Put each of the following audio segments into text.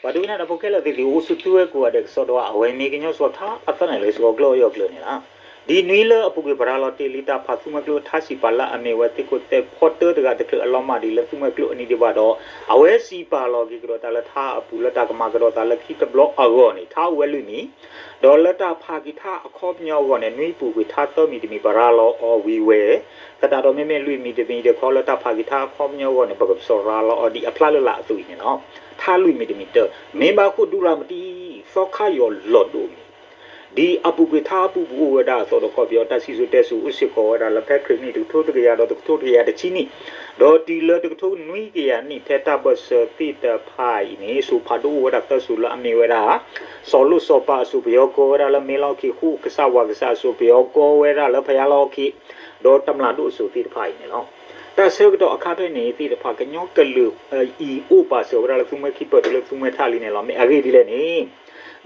ပှၤဒိကနၣ်တၢ်ဖိခဲလၢာ်သ့ၣ်သု အိၣ်ဆူၣ်သုဝဲကိးဂၤဒဲးကစီဒီ အဝဲမ့ၢ်ကညီစှီၤထါအသနၢၣ်လၢ စှီၤကျၢၢ်ယီၢ်ကျၢၢ်န့ၣ်လီၤ. ဒ်နွံလၢအပူၤကွံာ် ပရၤလီၤတ့ၢ်လံတၢ်ဖးသူမှဲကျိထါစံးပာ်လၢအမ့ၢ်ဝဲသ့ၣ်ခိၣ်သဲးဖီတၢတဂၤတချုးအလီၤမၢ်ဒံးလၢသူမှဲကျိအနံၤဒံးဘၣ်ဒီး အဝဲစံးပာ်လီၤက့ၤကဒီးတၢ်လၢထါအပူၤလၢတၢ်ကမၤကဒီးသးလၢခံတဘျီအဂီၢ်န့ၣ် ထါအိၣ်ဝဲလွံၢ်မံၤ ဒီးလၢတၢ်ဖးက့ၤထါအခီပညီအဂီၢ်န့ၣ် နွံပူၤကွံာ်ထါသၢမံၤတမံၤ ပရၤလီၤအီၤဝံၤဝဲ သတးဒီးမ့မ့ၢ်လွံၢ်မံၤတမံၤတခီ လၢတၢ်ဖးက့ၤထါအခီပညီအဂီၢ်န့ၣ် ပကပစီၤရၤလီၤအီၤဒ်အဖျါလၢ်လၢ်အသိးအံၤန့ၣ်လီၤ. ထါလွံၢ်မံၤတမံၤတၢ် မ့ၢ်ဘၣ်ဃိၣ်ဒူရၤမတံ သီခါယီၤလီၤဒိၣ်မံၤ ဒ်အပူၤကွံာ်ထါအပူၤပူၤအိၣ်ဝဲဒၣ်အသိးဒီး ကီၢ်ပယီၤတၢ်စံၣ်စိၤတဲစိၤအိၣ်စ့ၢ်ကီးဝဲဒၣ်လၢဖဲခရံာ်နံၣ်တကထိတကယၤဒီးတကထိတကယၤတဆံနံၣ် ဒီးတုၤလၢတကထိနွံကယၤနံၣ် ဖဲတၢ်ဘၢၣ်စၢၤသ့ၣ်တဖၣ်အံၤန့ၣ် စိၤဖးဒိၣ်အိၣ်ဝဲဒၣ်သၢစိၤလၢအမ့ၢ်ဝဲဒၣ် စီၤလိၣ်စီၤပၤအစိၤ ပယီၤကိးဝဲဒၣ်လၢမ့လီၤခံ ဃိၣ်ကစၢ်ဝၤကစၢ်အစိၤ ပယီၤကိးဝဲဒၣ်လၢဖယါလီၤခံ ဒီးတမျးဒိၣ်အစိၤသ့ၣ်တဖၣ်အံၤန့ၣ်လီၤ. တၢ်ဆၢကတီၢ်အခါဖဲန့ၣ်သ့ၣ်တဖၣ် ကညီကလုာ်အံၤအိၣ်ပာ်စၢၤဝဲဒၣ်လၢသူမှဲခံပၢၢ်တုၤလၢသူမှဲထးလံန့ၣ်လီၤ. မ့ၢ်အဂ့ၢ်ဒ်လဲၣ်န့ၣ်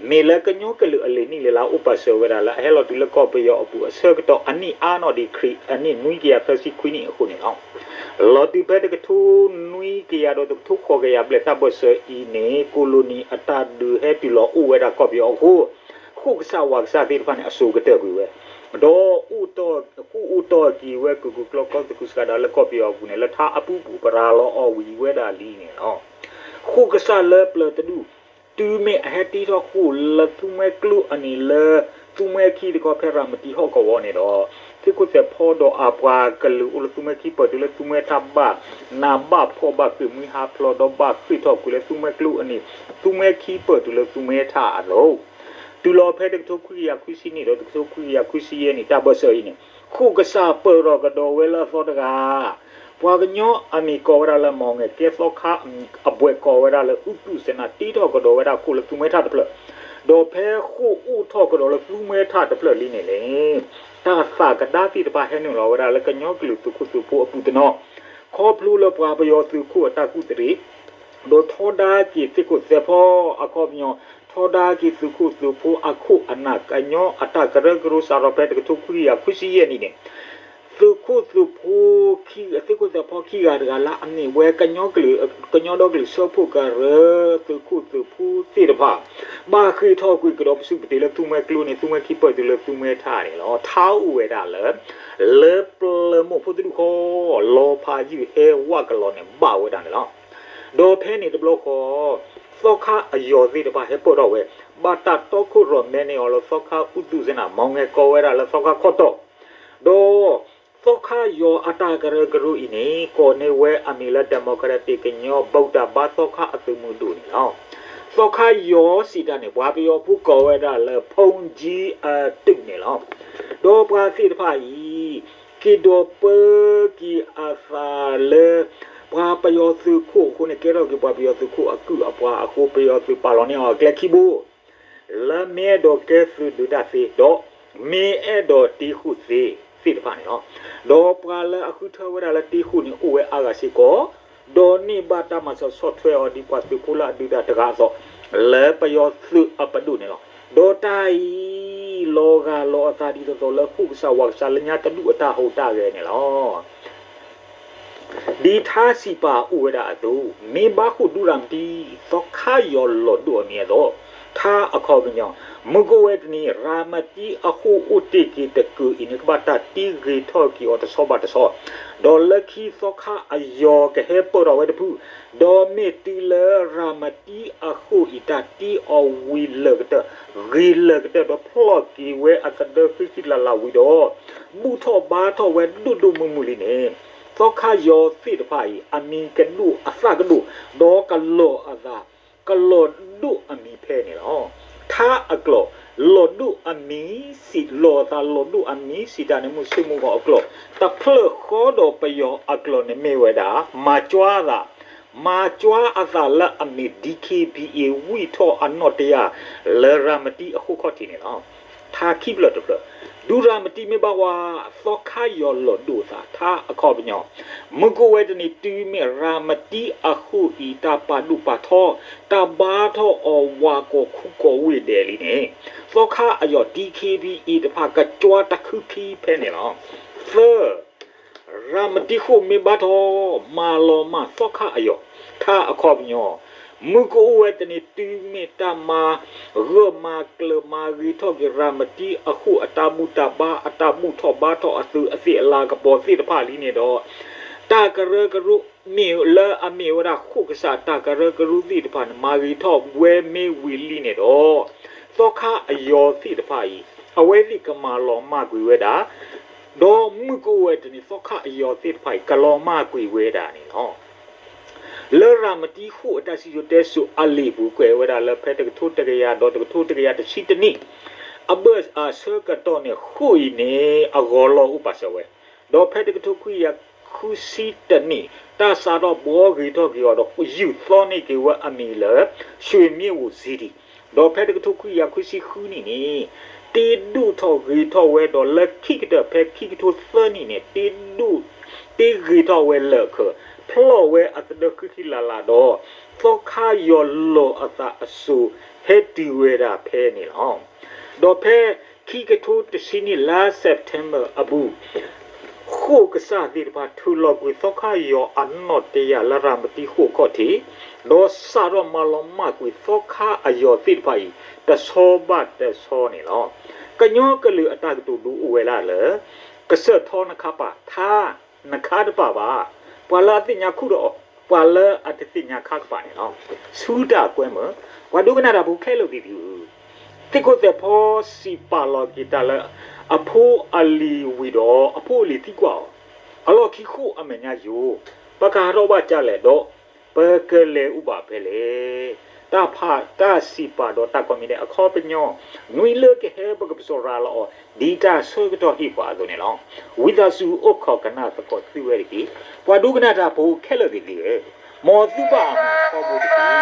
မ့ၢ်လၢကညီကလုာ်အလံာ်နံၣ်လံလါအိၣ်ပာ်စၢၤဝဲဒၣ်လၢအဟဲလီၤတုၤလၢကီၢ်ပယီၤအပူၤအဆၢကတီၢ် အနံၣ်အါနီၣ်ဒံးခရံာ်အနံၣ်နွံကယၤသၢဆံခွံနံၣ်အဃိန့ၣ်လီၤ. လီၤတုၤဖဲတကထိနွံကယၤဒီးတကထိဃိးကယၤဘျဲၣ် တၢ်ဘၢၣ်စၢၤအံၤန့ၣ် ကိၣ်လိနံၤအတၢ်ဒုးဟဲတုၤလီၤအိၣ်ဝဲဒၣ်ကီၢ်ပယီၤအဃိ ဃိၣ်ကစၢ်ဝၤကစၢ်သ့ၣ်တဖၣ်န့ၣ် အစိၤကတၢၢ်ကွံာ်ဝဲ ဒီး ဃိၣ်အိၣ်တီၢ်က့ၤဝဲ ကကုာ်ကျီၢ်ကျီသကုၤဆးဒးလၢကီၢ်ပယီၤအပူၤန့ၣ် လၢထါအပူၤပူၤ ပရၤလီၤအီၤဝံၤဝဲဒၣ်လံန့ၣ်လီၤ. ဃိၣ်ကစၢ်လၢပျၢၤတဒူၣ် တုၤမ့ၢ်အဟဲတ့ထီၣ်ဃိၣ်လၢသူမှဲကျိအနံၤလၢ သူမှဲခံတခီဖဲရၤမတံဟီၣ်ကဝီၤန့ၣ်ဒီး သ့ၣ်ခိၣ်သဲးဖီဒီးအပှၤကလုာ်အိၣ်လၢသူမှဲခံပၢၢ်တုၤလၢသူမှဲထးဘၣ်နးဘၣ်ဖှီၣ်ဘၣ်ဃ့ၢ်မှံဟးဖျိးဒီးဘၣ်ဃ့ၢ်ထီၣ်ကွံာ်လၢသူမှဲကျိအနံၤ သူမှဲခံပၢၢ်တုၤလၢသူမှဲထးအလိၤ တုၤလီၤဖဲတကထိခွံကယၤခွံဆံနံၣ်ဒီးတကထိခွံကယၤခွံဆံယဲၢ်နံၣ် တၢ်ဘၢၣ်စၢၤအံၤန့ၣ် ဃိၣ်ကစၢ်ပၢၢ်ထီၣ်ကဒီးဝဲလၢအသီတဂၤ ပှၤကညီအမံၤကိးဝဲဒၣ်လၢ မီၣ်ငဲၢ်ကဲသီခါ အဘှဲးကိးဝဲဒၣ်လၢ အူသူၣ်စဲနၤ တ့ထီၣ်ကဒီးဝဲဒၣ်ဃိၣ်လၢသူမှဲထးတဖျၢၣ်, ဒီးဖဲဃိၣ်အိၣ်ထီၣ်ကဒီးလၢသူမှဲထးတဖျၢၣ်လံန့ၣ်လီၤ တၢ်သးကဒါသ့ၣ်တဖၣ်ဟဲနုာ်လီၤဝဲဒၣ်လၢကညီကလုာ်သုးခိၣ်သုးဖိအပူၤတနီၤ, ခီဖျိလၢပှၤပယီၤသုးခိၣ်အတၢ်ကူၣ်တရံး ဒီးထီဒါက့ၤသ့ၣ်ခိၣ်သဲးဖီအခီပညီ, ထီဒါက့ၤသုးခိၣ်သုးဖိအခိၣ်အနၢ် ကညီအတၢ်ကရၢကရိစးထီၣ်ဖဲတကထိခွံကယၤခွံဆံယဲၢ်နံၣ်န့ၣ်, သုးခိၣ်သုးဖိ သ့ၣ်ခိၣ်သဲးဖီခံဂၤတဂၤလၢအမ့ၢ်ဝဲကညီကလုာ် ကညီဒီကလုာ်စၢဖှိၣ်ကရၢ သုးခိၣ်သုးဖိသ့ၣ်တဖၣ် ဘၣ်ဃ့ၢ်ထီၣ်ကွံာ်ကဒီးပစုပတ့ၤလၢသူမှဲကျိန့ၣ် သူမှဲခံပၢၢ်တုၤလၢသူမှဲထးန့ၣ်လီၤ. ထါအိၣ်ဝဲဒၣ်လၢ လၢပျၢၤမိၢ်ဖိတဒူၣ်ဃီ လီၤဖးယုၢ်ဟဲဝးကလီၤန့ၣ် ဘၣ်ဝဲဒၣ်န့ၣ်လီၤ. ဒီးဖဲန့ၣ်တဘျီဃီ သီခါအယီၤသ့ၣ်တဖၣ်ဟဲပၢၢ်ထီၣ်ဝဲ, ဘၣ်တၢ်တီခိၣ်ရိၣ်မဲန့ၢ်အီၤလၢသီခါအူသူၣ်စဲနၤ မီၣ်ငဲၢ်ကိးဝဲဒၣ်လၢသီခါခီတီၢ်, ဒီး သီခါယီၤအတၢ်ကရၢကရိအံၤန့ၣ် ကိးန့ၢ်ဝဲအမံၤလၢ Democratic ကညီ ဘုတ်တၢ်ဘါသီခါအသုးမုၢ်ဒိၣ်န့ၣ်လီၤ. သီခါယီၤစံးတၢ်န့ၣ် ပှၤပယီၤဖိကိးဝဲဒၣ်လၢ ဖူၣ်ကၠံအတုၣ်န့ၣ်လီၤ. ဒီးပှၤသ့ၣ်တဖၣ်အံၤ က့ၤဒိးပၢက့ၤအသးလၢ ပှၤပယီၤသုးခိၣ်အဃိန့ၣ် ကဲထီၣ်က့ၤပှၤပယီၤသုးခိၣ်အကုၢ်အပှၤအဃိ ပယီၤသုးပာ်လီၤန့ၢ်အီၤအကျဲခံဘိ လၢမ့ၢ်အဲၣ်ဒိးကဲသုးဒုးတၢ်သ့ ဒီးမ့ၢ်အဲၣ်ဒိးတ့ဃိၣ်သ့သ့ၣ်တဖၣ်န့ၣ်လီၤ. ဒီးပှၤလၢအဃုထၢဝဲဒၣ်လၢတ့ဃိၣ်န့ၣ် အိၣ်ဝဲအါဂၤစ့ၢ်ကီး, ဒီးန့ၢ်ဘၣ်တၢ်မၤစၢၤဆီၣ်ထွဲအီၤဒ်ပှၤသုးဖိလၢအဒုးတၢ်တဂၤအသိး လၢပယီၤသုးအပဒိၣ်န့ၣ်လီၤ. ဒီးတၢ်အံၤ လီၤဂာ်လီၤအသးဒ်သိးသိးလၢဃိၣ်ကစၢ်ဝၤကစၢ်လၢညါတဒူၣ်အတၢ်ဟူးတၢ်ဂဲၤန့ၣ်လီၤ. ဒ်ထါစံးပာ်အိၣ်ဝဲဒၣ်အသိး, မ့ၢ်ဘၣ်ဃိၣ်ဒူရၤမတံ သီခါယီၤလီၤဒိၣ်အမံၤအသိး, ထါအခီပညီ, မုၢ်ကအိၣ်ဝဲတနံၤ ရၤမတံအဃိၣ်အိၣ်တ့ၢ်က့ၤတကုာ်အံၤန့ၣ် ကဘၣ်တၢ်တ့ဂ့ၤထီၣ်က့ၤအီၤတဆီဘၣ်တဆီ, ဒီးလၢခံသီခါအယီၤကဟဲပၢၢ်ထီၣ်ဝဲတဖု, ဒီးမ့ၢ်တုၤလၢရၤမတံအဃိၣ်အံၤတၢ်တ့အီၤဝံၤလၢာ်ကတၢၢ်, ဂ့ၤလၢာ်ကတၢၢ်ဒီးဖျီၣ်က့ၤဝဲအသဒၢဃံဃံလၤလၤဝံၤဒီး ဘူၣ်ထီၣ်ဘါထီၣ်ဝဲဒိၣ်ဒိၣ်မုၢ်မုၢ်လံန့ၣ်, သီခါယီၤသ့ၣ်တဖၣ်အံၤ အမံၤကဒိၣ်အသၣ်ကဒိၣ်, ဒီးကလီၤအသး, ကလီၤဒိၣ်အမံၤဖဲန့ၣ်လီၤ. ထါအကျိာ်, လီၤဒိၣ်အမံၤစံး, လီၤအသးလီၤဒိၣ်အမံၤစံးတၢ်န့ၣ် မုၢ်ဆ့ၣ်မုၢ်ဂီၤအကျိာ်, တဖျၢၣ်ဃီဒီးပယီၤအကျိာ်န့ၣ်မ့ၢ်ဝဲဒၣ် မၤကွၢ်အသး, မၤကွၢ်အသးလၢအမ့ၢ် DKBA ဝံၣ်ထီၣ်အနီၣ်တယၢ် လၢရၤမတံအဃိၣ်ခီၣ်ထံးန့ၣ်လီၤ. ထ ထါခံဖျၢၣ်တဖျၢၣ်, ဒူရၤမတံမ့ၢ်ဘၣ်ဝါ, သီခါယီၤလီၤဒိၣ်သး ထါအခီပညီ, မုၢ်ကအိၣ်ဝဲတနံၤတုၤမ့ၢ်ရၤမတံအဃိၣ်အံၤ တၢ်ပာ်ဒိၣ်ပာ်ထီ, တၢ်ဘါထီၣ်အီၤဝးကိာ်ခူကိာ်ဝ့ၢ်ဒဲးလံန့ၣ်, သီခါအယီၤ ဒံခ့ပံအံၤ တဖၣ်ကကွၢ်တၢ်ခုခံဖဲန့ၣ်လီၤ. သၢ ရၤမတံဃိၣ်မ့ၢ်ဘါထီၣ် မၤလီၤမၢ်သီခါအယီၤ, ထါအခီပညီ, မုၢ်ကအိၣ်ဝဲတနံၤတုၤမ့ၢ်တၢ်မၤဂၢၢ်မၤကျၢၤမၤဂ့ၤထီၣ်က့ၤ ရၤမတံအဃိၣ်အတၢ်ဘူၣ်တၢ်ဘါ အတၢ်ဘူၣ်ထီၣ်ဘါထီၣ်အသုးအသ့ၣ်အလၤကပီၤသ့ၣ်တဖၣ်လံန့ၣ်ဒီး, တၢ်ကရၢကရိမ့ၢ်လၢအမ့ၢ်ဝဲဒၣ် ဃိၣ်ကစၢ်တၢ်ကရၢကရိသ့ၣ်တဖၣ်န့ၣ် မၤဂ့ၤထီၣ်ဝဲမ့ၢ်ဝံၤလံန့ၣ်ဒီး, သီခါအယီၤသ့ၣ်တဖၣ်အံၤ အဝဲသ့ၣ်ကမၤလီၤမၢ်ကွံာ်ဝဲဒၣ် ဒီးမုၢ်ကအိၣ်ဝဲတနံၤ သီခါအယီၤသ့ၣ်တဖၣ်အံၤ ကလီၤမၢ်ကွံာ်ဝဲဒၣ်န့ၣ်လီၤ. လၢရၤမတံဃိၣ်အတၢ်စံၣ်စိၤတဲစိၤအလံာ်ပူၤ ကွဲးဝဲဒၣ်လၢဖဲတကထိတကယၤဒီးတကထိတကယၤတဆံတနံၣ် အဘၢၣ်အဆၢကတီၢ်န့ၣ် ဃိၣ်အံၤန့ၣ် အဂီၤလီၢ်အိၣ်ပာ်စၢၤဝဲ, ဒီးဖဲတကထိခွံကယၤဃုဆံတနံၣ် တၢ်စးထီၣ်ဘှီဂ့ၤထီၣ်က့ၤအီၤဒီး ယုၢ်သီန့ၢ်က့ၤဝဲအမံၤလၢ ရွှေမြင်းအိၣ် city, ဒီးဖဲတကထိခွံကယၤခွံဆံဃုနံၣ်န့ၣ် တ့ဒိၣ်ထီၣ်ဂ့ၤထီၣ်ဝဲဒီး လၢခံကတၢၢ်ဖဲခံကထိသၢနံၣ်န့ၣ် တ့ဒိၣ် တ့ဂ့ၤထီၣ်ဝဲလၢာ်အခၢး ဖျီၣ်ဝဲအသဒၢဃံဃံလၤလၤဒီး သီခါယီၤလီၤအသးအစိၤ ဟဲတုၤဝဲဒၣ်ဖဲန့ၣ်လီၤ. ဒီးဖဲခံကထိတဆံနံၣ် လါ September အပူၤ ဃိၣ်ကစၢ်သ့ၣ်တဖၣ် ထုးလီၤကွံာ်သီခါယီၤအနီၣ်တယၢ်လၢရၤမတံဃိၣ်ခီၣ်ထံး, ဒီးစးထီၣ်မၤလီၤမၢ်ကွံာ်သီခါအယီၤသ့ၣ်တဖၣ်အံၤ တဆီဘၣ်တဆီန့ၣ်လီၤ. ကညီကလုာ်အတၢ်ကတိၤဒိအိၣ်ဝဲဒၣ်လၢ ကစၢၢ်ထီနခါပာ် ထါနခါတပာ်ဘၣ်, ပှၤလၢအသ့ၣ်ညါခူၣ်ဒီးအီၤ, ပှၤလၢအတသ့ၣ်ညါခါကပၤန့ၣ်လီၤ. ဆူတၢ်ကွဲမုာ်, ပှၤဒိကနၣ်တၢ်ဖိခဲလၢာ်သ့ၣ်သုဧၢ, သ့ၣ်ခိၣ်သဲးဖီစံးပာ်လီၤက့ၤတၢ်လၢ အဖိအလံၤဝံၤဒီး အဖိအလံၤသံကွၢ်အီၤ, အလီၢ်ခံဃိၣ်အမဲာ်ညါယိာ်, ပကဟးထီၣ်ဘၣ်ကၢ်လဲၣ်ဒီး ပကလဲၤအိၣ်ဘၣ်ဖဲလဲၣ်. တၢ်ဖးတၢ်စံးပာ်ဒီးတၢ်ကွၢ်မံၤဒဲးအခီပညီ, နွံလၢကဟဲပကပစီၤရၤလီၤအီၤ ဒ်တၢ်ဆၢကတီၢ်ဟ့ၣ်ပှၤအသိးန့ၣ်လီၤ. ဝံသးစူၤအိၣ်ခိးကနၣ်သကိးသုဝဲတက့ၢ်. ပှၤဒိကနၣ်တၢ်ဖိခဲလၢာ်သ့ၣ်သုဧၢ, မ်သုဘၣ်အမုာ်ထီဘိတက့ၢ်.